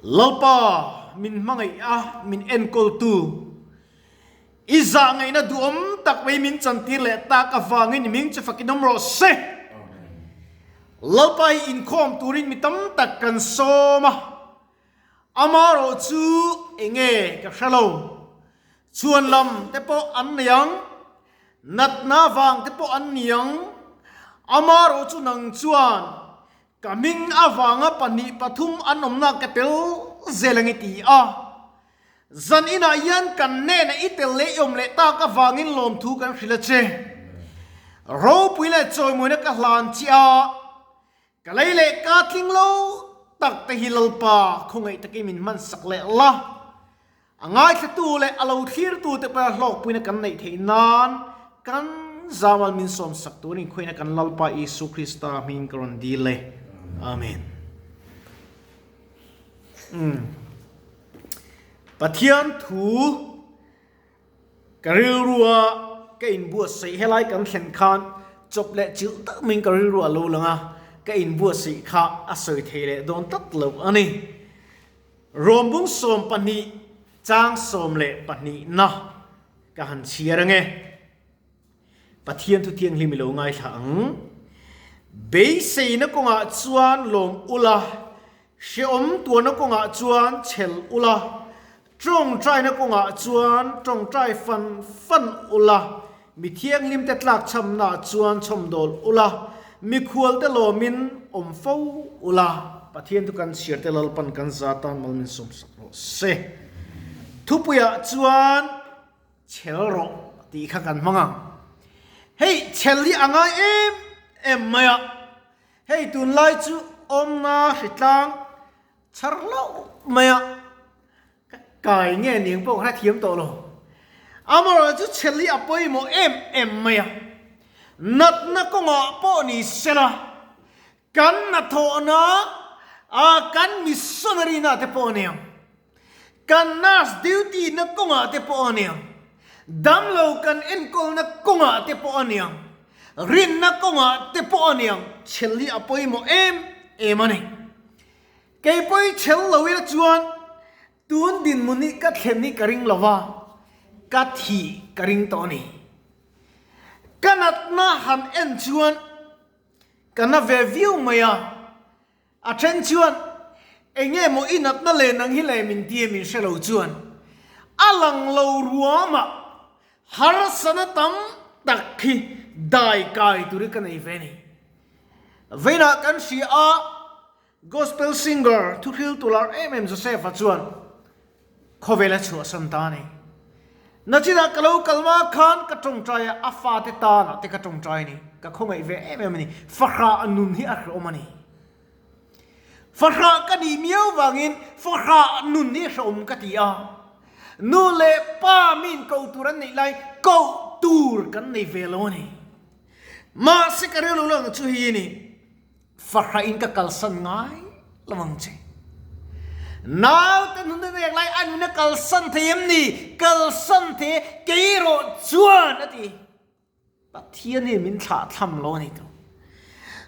Lalpa, min hmangaih a, min enkawltu, i zahngaihna duhawm tak mai min chantir leh tak avangin i hming chu fakin awm rawh se. Lalpa hi inkhawm turin mi tam tak kan sawm a, amaherawh chu enge ka hre lo. Chhuan lam te pawh an nei ang, natna vang te pawh an ni ang, amaherawh chu nang chuan Ka hming avanga pahnih pathum an awmna ka tel zel ang i ti a. Zan inah hian kan hnenah i tel leh i awm leh tak avangin lawmthu kan hrilh a che. Ropui leh chawimawina ka hlan che a, ka lei leh ka tling lo tak te hi Lalpa khawngaih takin min hmansak leh la. A ngaithlatu leh a lo thlirtute pawh a hlawkpuina kan neih theih nan kan Zamal min sawmsak turin khuaina kan Lalpa Isu Krista hming ka rawn dil e. Amen. Umm. Pathian thu ka rilrua ka inbuatsaih helai kan thlen khan chawp leh chilh tak maiin ka rilru a lo lang a, ka inbuatsaih kha a sawi thei leh dawn tlat lo a ni. Rawmbung 12 chang 12 na ka han chhiar ange. Pathian thu thianghlim i lo ngaithla ang. Beiseina kawngah chuan lawm ula, hreawm tuarna kawngah chuan chhel ula, tawngtaina kawngah chuan tawngtai fan fan ula, mi thianghlimte tlakchhamnaah chuan chhawmdawl ula, mikhualte lawmin awm fo ula. Pathian chu kan chhiar te Lalpan kan za tan mal min sawmsak rawh se. Thupuiah chuan chhel rawh tih kha kan hmang ang. Hei chhel hi a ngai em em mai a, hei tunlai chu awmna hritlang chhar hlauh mai a. Ka kai nge niang pawh ka hrethiam tawh lo. Amaherawhchu chu chhel hi a pawimawh em em mai a. Natna kawngah pawh ni sela, kan hnathawhna a kan missionary na te pawh a ni ang, kan nurse duty na kawngah te pawh a ni ang, damlo kan enkawlna kawngah te pawh a ni ang, rinna kawngah te pawh a ni ang, chhel hi a pawimawh em em a ni. Kei pawi chhel lo ila chuan tun dinhmun hi ka thlen hi ka ring lo va, ka thih ka ring tawh a ni. Ka natna han en chuan ka na ve viau mai a, a then chuan eng nge maw i natna leh nang hi leh min ti a min hre lo chuan a lang lo ruamah harsana tam tak hi dai kai tur hi ka nei ve a ni. Veinah kan hria a. Gospel singer thuhril tular em em Joseph-a chuan khawvel a chhuahsan ta a ni. Nachinah ka lo kal hma khan ka tawngtai a, a fate tanah te ka tawngtai a ni. Ka khawngaih ve em em a ni. Fahrah nun hi a hrehawm a ni. Fahrah ka nih miau vangin fahrah nun hi a hrehawm ka ti a. Nu leh pa min koh tur an neih lai koh tur kan nei ve lo a ni. Mahse ka rilru lang chu hi a ni. Fahrah in ka kalsan ngai lo ang che. Naute nun a nek lai a nun a kalsan thei em ni? Kalsan thei e, kei erawh chuan a ti. Pathian hi min thlah tham lo a ni tawh.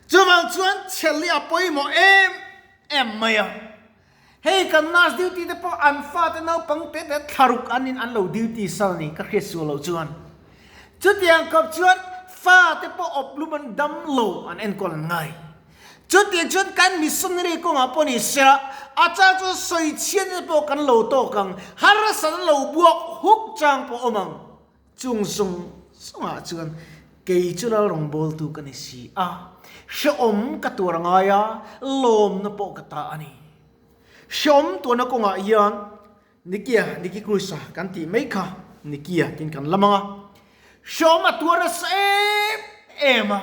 Chuvang chuan chhel hi a pawimawh em em mai a. Hei kan nurse duty te pawh an fate naupang te te thlaruk an in an lo duty sal ni ka hriat sual loh chuan. Chutiang khawp chuan fate pawh awp lum an dam lo an enkawl an ngai. Chutiang chuan kan missionary kawngah pawh ni sela a chang chuan sawichhiat te pawh kan lo tawk ang, harsat an lo buak huk chang pawh awm ang. Chung zawng zawngah chuan kei chu lal rawngbawltu ka ni si a, hrehawm ka tuar ngai a, lawmna pawh ka ta a ni. Hrehawm tuarna kawngah hian Nikia, Niki Cruz-a kan tih mai kha Nikia tiin kan lam ang a, hrehawm a tuar nasa em em a.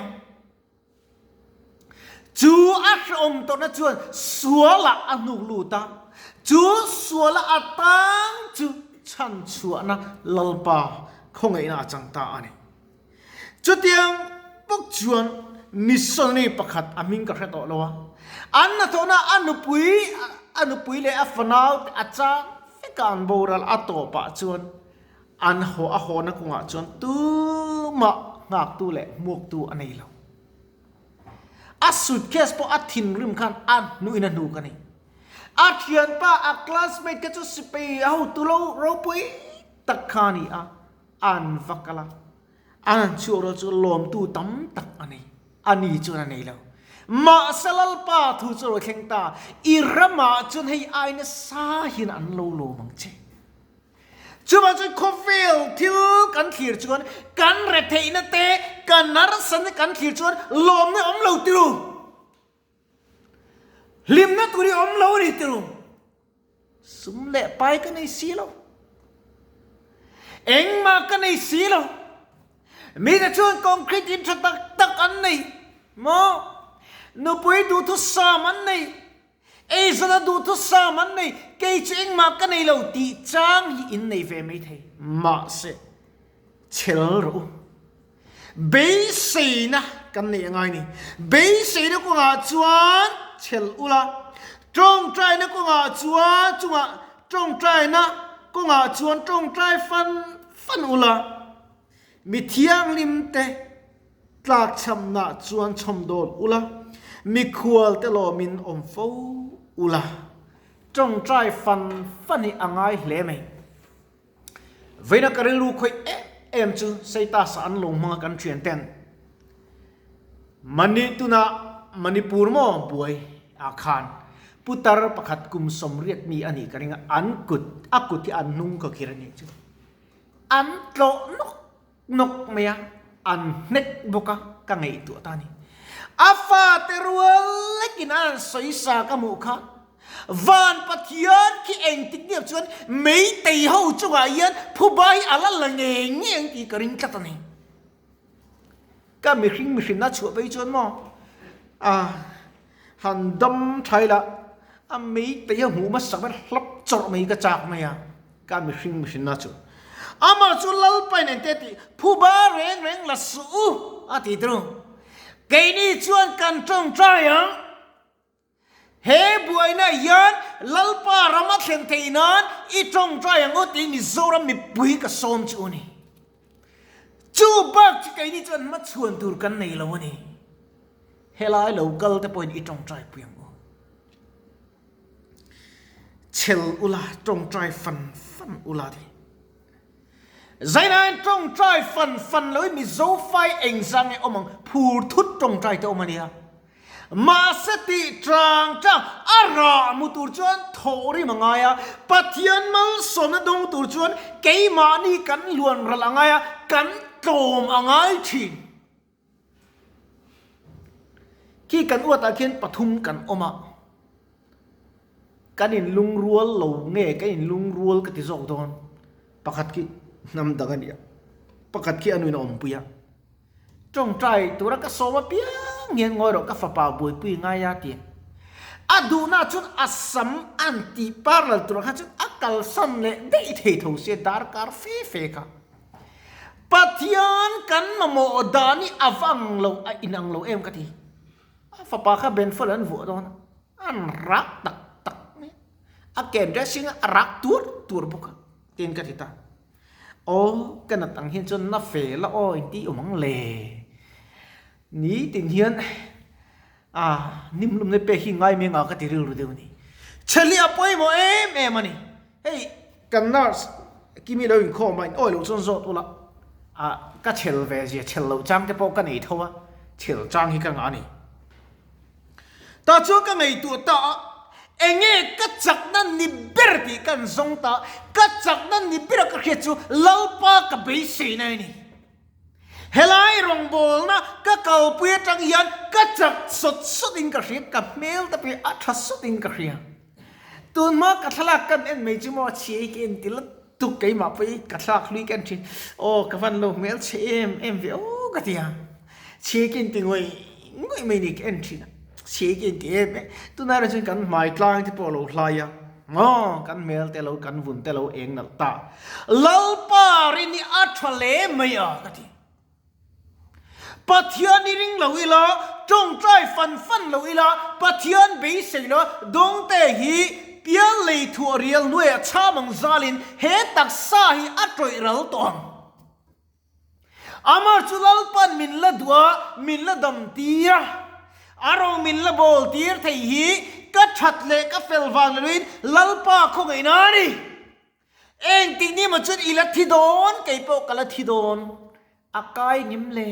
Chu a hrehawm tawhna chuan sualah a hnuk lut a, chu suala a tang chu chhanchhuahna Lalpa khawngaihna a chang ta a ni. Chutiang bawk chuan missionary pakhat a hming ka hre tawh lo a, an hnathawhna a nupui a nupui leh a fanau te a chang vek a an boral a tawpah chuan an haw a hawna kawngah chuan tumah nghaktu leh hmuaktu a nei lo. A suitcase pawh a thinrim khan a hnuhin a hnuk a ni. A thianpa a classmate kha chu sipai hotu lo ropui tak kha a ni a, an va kal a. An han chhuak rual chu lawmtu tam tak a nei. A ni chuan a nei lo. Mahse Lalpa thu chu a lo thleng ta, I ramah chuan hei ai nasa hian an lo lawm ang che. Chuvang chuan khawvel thil kan thlir chuan kan retheihna te, kan harsatna kan thlir chuan lawmna awm lo tiru. Hlimna tur hi awm lo a ni tiru. Sum leh pai ka nei si lo. Engmah ka nei si lo. Mite chuan concrete in tha tak tak an nei maw? Nupui duhthusam an nei. Eizawna duhthusam an nei. Kei chu engmah ka nei lo tih chang hi in nei ve mai thei. Mahse, chhel rawh u. Beiseina kan neih a ngai ni. Beiseina kawngah chuan chhel ula, tawngtaina kawngah chuan chungah tawngtaina kawngah chuan tawngtai fan fan ula, mi thianghlimte tlakchhamnah chuan chhawmdawl ula, mikhualte lawmin awm fo ula. Tawngtai fan fan hi a ngai hle mai. Veina ka rilru khawih em em chu Seitas ah an lo hmang a kan thian ten Mani tunah Manipur maw buai ah khan putar pakhat kum 80 mi a nih ka ring a an kut a kut hi an hnung ka khir a nih chu an tlawh nawk nawk mai a an hnek bawk a ka ngaihtuah ta a ni. A fate rual lekin a han sawi sa ka hmuh kha Van Pathian khi engtik niah chuan meitei ho chungah hian phuba hi a la la ngei ngei ang tih ka ring tlat a ni. Ka mihring mihrinna chhuah phei chuan maw a han dam tha ila a meitei a hmuh hmasak ber hlap chawrh mai ka chak mai a ka mihring mihrinna chu. Amah chu Lalpain engte a tih phuba reng reng la suh u a ti tru. Keini chuan kan tawngtai ang. He buaina hian Lalpa ram a thlen theih nan i tawngtai ang u tih Mizoram mipui ka sawm chu a ni. Chu bak chu keini chuan hmachhuan tur kan nei lo a ni. Helai lo kal te pawhin i tawngtai pui ang u. Chhel ula tawngtai fan fan ula ti. Zainain tawngtai fan fan loin Mizo fai engzah nge awm ang phur thut tawngtai te awm a nia. Mahse tih tang tang a rah mu tur chuan thawh rim a ngai a, Pathian malsawmna dawng tur chuan keimahni kan luan ral a ngai a, kan tlawm a ngai thin. Khi kan uatah khian pathum kan awm a, kan inlungrual lo nge kan inlungrual ka ti zawk dawn, pakhat khi hnam dang a ni a, pakhat khi a nuin a awmpui a. Tawngtai tura ka sawm apiang hian ngawi rawh ka fapa buaipui ngai a ti. A duhna chuan a sam an tih parlal turah khan chuan a kalsan leh daih thei tho sia darkar fe fe kha. Pathian kan mamawh dan hi a va ang lo a inang lo em ka ti. A fapa kha benfel an vuah dawn a, an rak tak tak mai a. A ken dressing a rak tuar tuar bawk a tiin ka ti ta. Aw, ka nat ang hian chuan na fe la aw inti awm ang le. Ni tin hian a nimlum na pek hi ngai mai anga ka ti rilru deuh a ni. Chheli a pawimawh em em a ni. Hei kan nurse Kimi lo inkhawm a, in awi loh chuan zawt ula a ka chhel ve zia chhel loh chang te pawh ka nei tho a, chhel chang hi ka ngah a ni. Tah chuan ka ngaihtuah ta a, enge ka chakna ni ber tih ka an zawng ta a, ka chakna ni bera ka hriat chu Lalpa ka beiseina a ni. Helai rawngbawlna ka kalpui atang hian ka chak sawt sawtin ka hria, ka hmel te pawh hi a tha sawtin ka hria. Tunhma ka thlalak kan en mai chu maw chhiai ka en ti lutuk keimah pawh hi ka thlalak hlui ka en thin, aw ka van lo hmel chhe em em ve aw ka ti a, chhiai ka inti ngawih ngawih mai ni ka en thin a, chhiai ka inti em em, tunah erawh chuan kan hmai tlang te pawh a lo hlai a, maw kan hmel te lo kan vun te lo eng nalh ta, Lalpa rin hi a tha hle mai a ka ti. Pathian i ring lo ila, tawngtai fan fan lo ila, Pathian beisei lo dawngte hi pial lei thuah rial hnuaiah chham ang zalin he taksa hi a tawih ral tawh ang. Amah chu Lalpan min la duh a, min la dam tir a, a ro min la bawl tir thei hi. ka that leh ka fel vang ni loin Lalpa khawngaihna a ni. Engtik ni maw chuan i la thi dawn, kei pawh ka la thi dawn. A kai ngem le,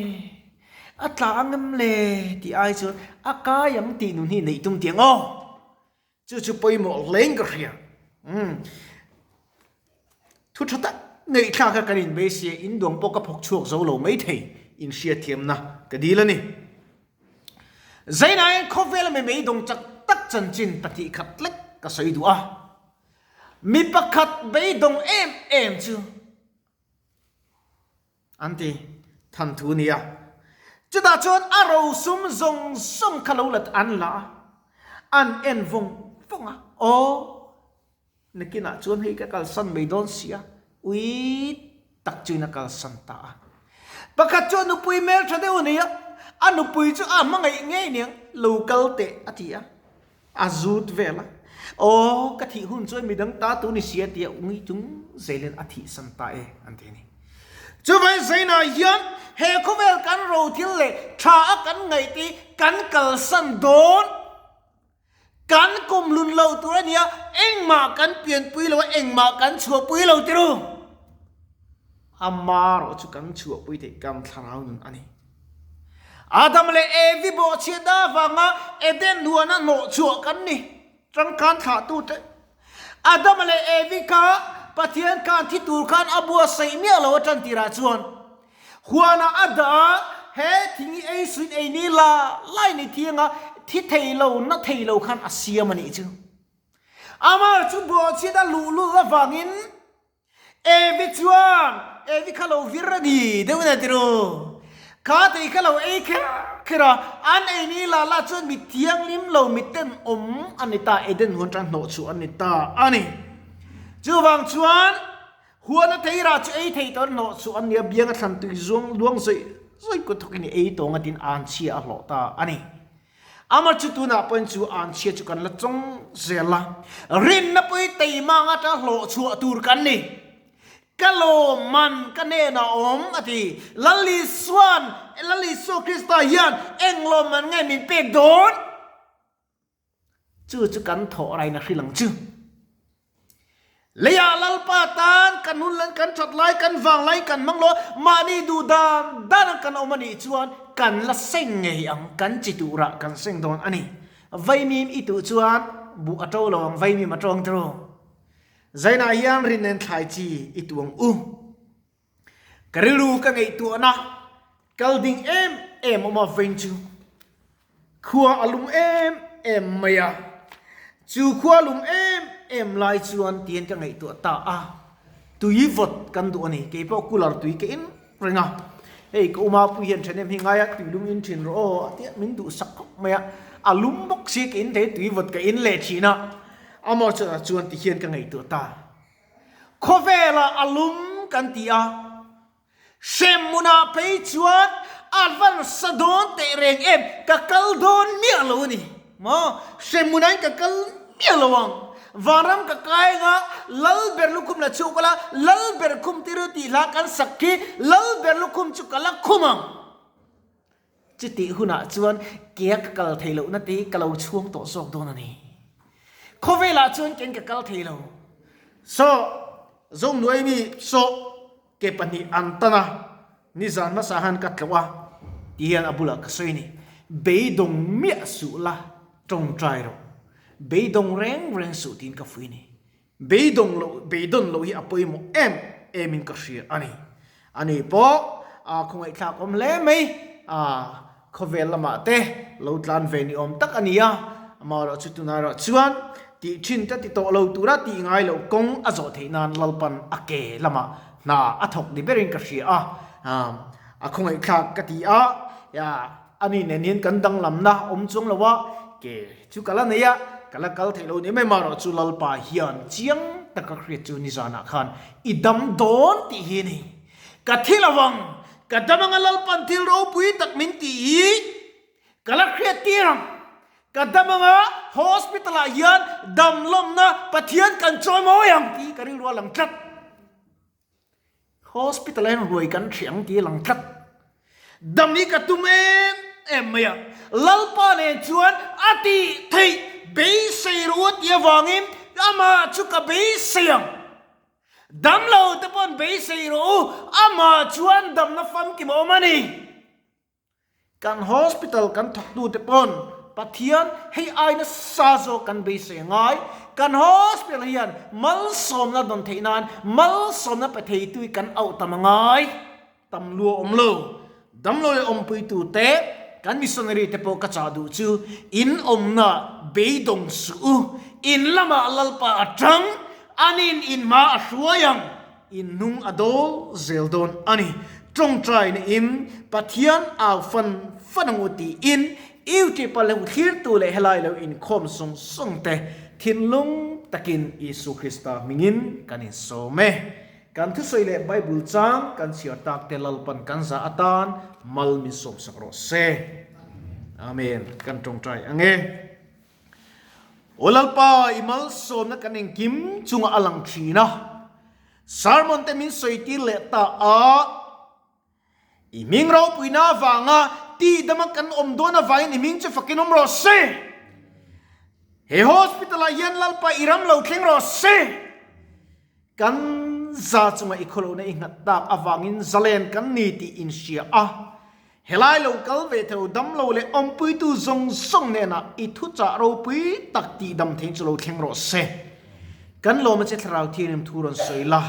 a tla ngem le tih ai chuan a kai ang tih nun hi neih tum tiang aw. Chu chu pawimawh hlein ka hria. Umm. Thu tha tak ngaihthlak kha kan inbeisi a, induang pawh ka phawk chhuak zo lo maithei inhriatthiamna ka dil a ni. Zainain khawvela mi meidawng chak tak chanchin 2 khat lek ka sawi duh a. Mi pakhat beidawng em em chu an ti than thu nia. Chutah chuan a rosum zawng zawng kha lo la an la a, an en vawng vawng a, Aw, nakinah chuan hei ka kalsan mai dawn si a, ui tak chuin a kalsan ta a. Pakhat chu a nupui hmeltha deuh a nei a, a nupui chu a hmangaih ngei aniang, lo kal teh a ti a. A zut vel a, Aw, ka thih hun chuan midang ta tu ni si a tia ui chung zelin a thihsan ta e an ti a ni. Chuvai Zainah hian he khawvel kan rothil leh tha a kan ngaihte kan kalsan dawn, kan kum lun lo tur a nia, engmah kan pianpui lo a, engmah kan chhuahpui lo ti ru. Amarawh chu kan chhuahpui theih kan thlarau nun a ni. Adam leh Evi bawhchhiat avanga Eden huana hnawhchhuah kan ni. Tangkan thlahtute. Adam leh Evi kha Pathian khan thi tur khan a buatsaih miah lo a tan tirah chuan huana a dah a, he thing hi ei suin ei ni la lai ni thianga thi thei lo na thei lo khan a siam a nih chu. Amah chu bawhchhiat a luhlul avangin Evi chuan, Evi kha lo vir a ni deuh in a ti ru. Kha thei kha lo ei kher kher a, an ei ni la la chuan mi thianghlim lo mi tenawm a ni ta, Eden huan tan hnawh chhuah a ni ta a ni. Chuvang chuan huana thei rah chu ei thei tawh hnawh chhuah a ni a, bianga thlan tui zuang luang zawih zawih kut thawkin i ei tawng a tin anchhia a hlawh ta a ni. Amah chu tunah pawhin chu anchhia chu kan la chawng zel a, rinna pui teimang atanga hlawh chhuah tur kan ni. Ka lawmman ka hnenah awm a ti. Lal Isua'n, Lal Isua Krista hian eng lawmman nge min pek dawn? Chu chu kan thawh rain a hrilh ang chu. Leiah Lalpa tan kan hun lan kan that lai, kan vang lai, kan hmang lo a, mahni duh dan dan a kan awm a nih chuan kan la seng ngei ang, kan chi turah kan seng dawn a ni. Vaimim i tuh chuan buh a to lo ang, vaimim a tawng tiro. Zainah hian rin nen thlai chi i tuh ang u. Ka rilru ka ngaihtuahna kal ding em em awm a vein chu khua a lum em em mai a, chu khua lum em em lai chuan tihian ka ngaihtuah ta a, tui vawt kan duh a ni, kei pawh cooler tui ka in reng a, hei ka uma pui hian ṭhenem hi ngai a tui lum in ṭhin rawh aw a tia min duhsak khawp mai a, a lum bawk si ka in thei tui vawt ka in leh ṭhin a, amah chuan tihian ka ngaihtuah ta. Khawvelah a lum kan ti a, hremhmunah phei chuan a van sa dawn teh reng em, ka kal dawn miah lo a ni maw? Hremhmunah hian ka kal miah lo ang, vanram ka kai anga Lalber lukhum la chhuak ula, Lalber khum tir u tih hla kan sak khi Lalber lukhum chu ka la khum ang. Chutih hunah chuan kea ka kal thei lohna te hi ka lo chhuang tawh zawk dawn a ni. Khawvelah chuan kein ka kal thei lo. Saw, Zongnuai mi saw ke pahnih an tan a, nizan hmasa han ka tlawh a ti hian a bulah ka sawi a ni. Beidawng miah suh la tawngtai rawh. Beidawng reng reng suh tiin ka fuih a ni. Beidawng loh, beidawn loh hi a pawimawh em em in ka hria a ni. A ni pawh a khawngaihthlak awm hle mai, a khawvel lamah te lo tlan ve ni awm tak a ni a, amaherawh chu tunah erawh chuan tih thin te ti tawh lo tura tih ngai loh kawng a zawh theih nan Lalpan a ke lamah hna a thawk ni berin ka hria a, a khawngaihthlak ka ti a, a ni nen hian kan danglamna awm chuang lo a, ke Chu ka la nei a, ka la kal theih lo ni mai marawh chu Lalpa hian chiang taka hriat chu nizanah khan i dam dawn tih hi a ni. Ka thi lo ang, ka dam anga Lalpa'n thil ropui tak min tih hi ka la hriat tir ang. Ka dam anga hospital ah hian dam lawmna Pathian kan chawi mawi ang tih hi ka rilru a lang tlat. Hospital ah hian ruai kan hrih ang tih a lang tlat. Dam hi ka tum em em mai a, Lalpa nen chuan a tih theih. Beisei rawh u a tih avangin amah chu ka beisei ang. Damlo te paw'n beisei rawh u, amah chuan damna famkim a awm a ni. Kan hospital kan thawktute pawn Pathian hei ai nasa zawk kan beisei a ngai. Kan hospital hian malsawmna dawn theih nan malsawmna pe theitu hi kan auh tam a ngai. Tam lu a awm lo. Damlo leh awmpuitute kan missionary te pawh ka chah duh chu in awmna beidawng suh u. In lamah Lalpa a tang, anin in hma a hruai ang. In hnung a dawl zel dawn a ni. Tawngtai na in Pathian au fan fan ang u tiin YouTube a lo thlirtu leh helai lo inkhawm sawng sawng te thinlung takin Isu Krista hmingin kan insawm e. Kan thusawi leh Bible chang kan chhiar tak te Lalpan kan zah atan mal min sawmsak rawh se. Amen. Kan tawngtai ang e. Aw Lalpa, i malsawmna kan engkim chungah a lang thin a, sermon te min sawi tir leh ta a, i hming ropuina avanga tihdama kan awm dawn avangin i hming chu fakin awm rawh se. He hospital ah hian Lalpa i ram lo thleng rawh se. Kan za chunga i khawlohna i nghat tak avangin zalen kan ni tih inhria a, helai lo kal ve thei lo damlo leh awmpuitu zawng zawng hnenah i thuchah ropui tak tih dam theiin chu lo thleng rawh se. Kan lawm a che Thlarau Thianghlim thu rawn sawi la,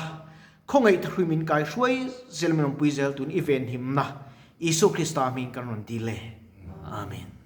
khawngaih thahrui min kai hruai zel min awmpui zel tun i venhimna Isua Krista hming kan rawn dil e. Amen.